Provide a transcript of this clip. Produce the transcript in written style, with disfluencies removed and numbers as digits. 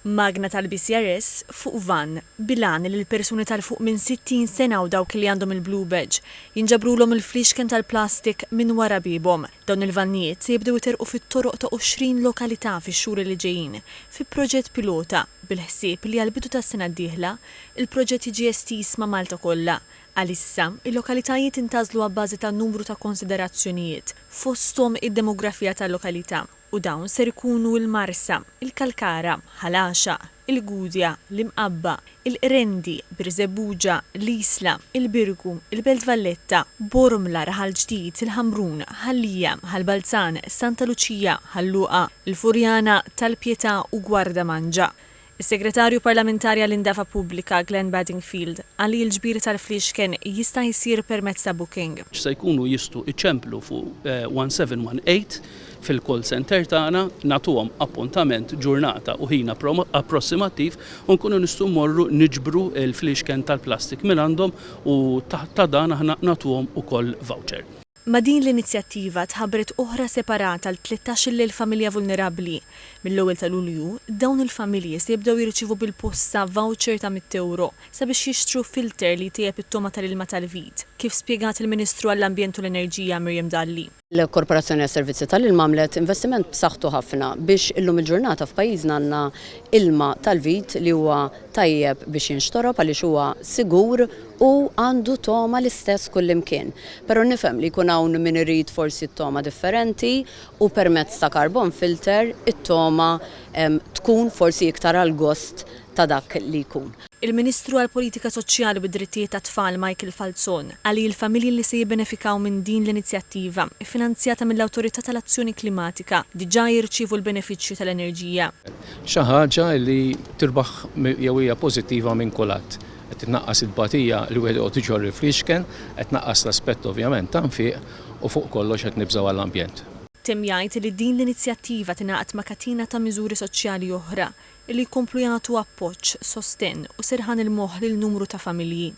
Magna tal-BCRS fuq vann bil-għan li l-persuni ta' 'l fuq minn 60 sena u dawk li għandhom il-Blue Badge jinġabrulhom il-fliexken tal-plastik minn wara biebhom. Dawn il-vannijiet se jibdew iterqu fit-toroq ta' 20 lokalità fix-xhur li ġejjin fi proġett pilota bil-ħsieb li għall-bidu tas-sena d-dieħla il-proġett jiġi estiż ma' Malta kollha. Għalissa, il-lokalitajiet intgħażlu abbażi ta' numru ta' konsiderazzjonijiet, fosthom id-demografija tal-lokalità, u dawn ser ikunu il-Marsa, il-Kalkara, Ħal Għaxaq, il-Gudja, l-Imqabba, il-Qrendi, Birżebbuġa, l-Isla, il-Birgu, il-Belt Valletta, Bormla, Raħal Ġdid, il-Ħamrun, Ħal Lija, Ħal Balzan, Santa Luċija, Ħal Luqa, il-Furjana, Tal-Pietà u Gwardamanġa. Is-Segretarju Parlamentari għall-Indafa Pubblika, Glenn Bedingfield, qal li l-ġbir tal-fliexken jista' jsir permezz ta' booking. Se jkunu jistgħu iċemplu fuq 1718 fil-call center tagħna, nagħtuhom appuntament, ġurnata u ħin approssimattiv u nkunu nistgħu mmorru niġbru l-fliexken tal-plastik minn għandhom u ta' dan aħna nagħtuhom ukoll voucher. Ma' din l-inizjattiva tħabbret oħra separata għal 13,000 familja vulnerabbli. Mill-ewwel ta' Lulju, dawn il-familji se jibdew jirċievu bil-posta voucher ta' €100 sabiex jixtru filter li jtejjeb it-togħma tal-ilma tal-vit, kif spjegat il-Ministru għall-Ambjent u l-Enerġija Miriam Dalli. Il-Korporazzjoni għas-Servizzi tal-Ilma għamlet investiment b'saħħtu ħafna biex illum il-ġurnata f'pajjiżna għandna ilma tal-vit li huwa tajjeb biex jinxtorob għaliex huwa sigur u għandu togħma l-istess kullimkien. Però nifhem li jkun hawn min irid forsi t-togħma differenti u permezz ta' carbon filter it-togħma tkun forsi iktar għall-gost ta' dak li jkun. Il-Ministru għall-Politika Soċjali u d-Drittijiet tat-Tfal Michael Falzon qal li l-familji li se jibbenefikaw minn din l-inizjattiva, iffinanzjata mill-Awtorità tal-Azzjoni Klimatika, diġà jirċievu l-benefiċċju tal-enerġija. Xi ħaġa li tirbaħ jew hija pożittiva minn kulħadd. Qed tnaqqas it-tbatija li wieħed joqgħod iġorr il-fliexken, qed tnaqqas l-aspett ovvjament ta' nfiq u fuq kollox qed nibżgħu għall-ambjent. Temm jgħid li din l-inizjattiva tingħaqad ma' katina ta' miżuri soċjali oħra li jkomplu jagħtu appoġġ, sostenn u serħan il-moħħ lil numru ta' familji.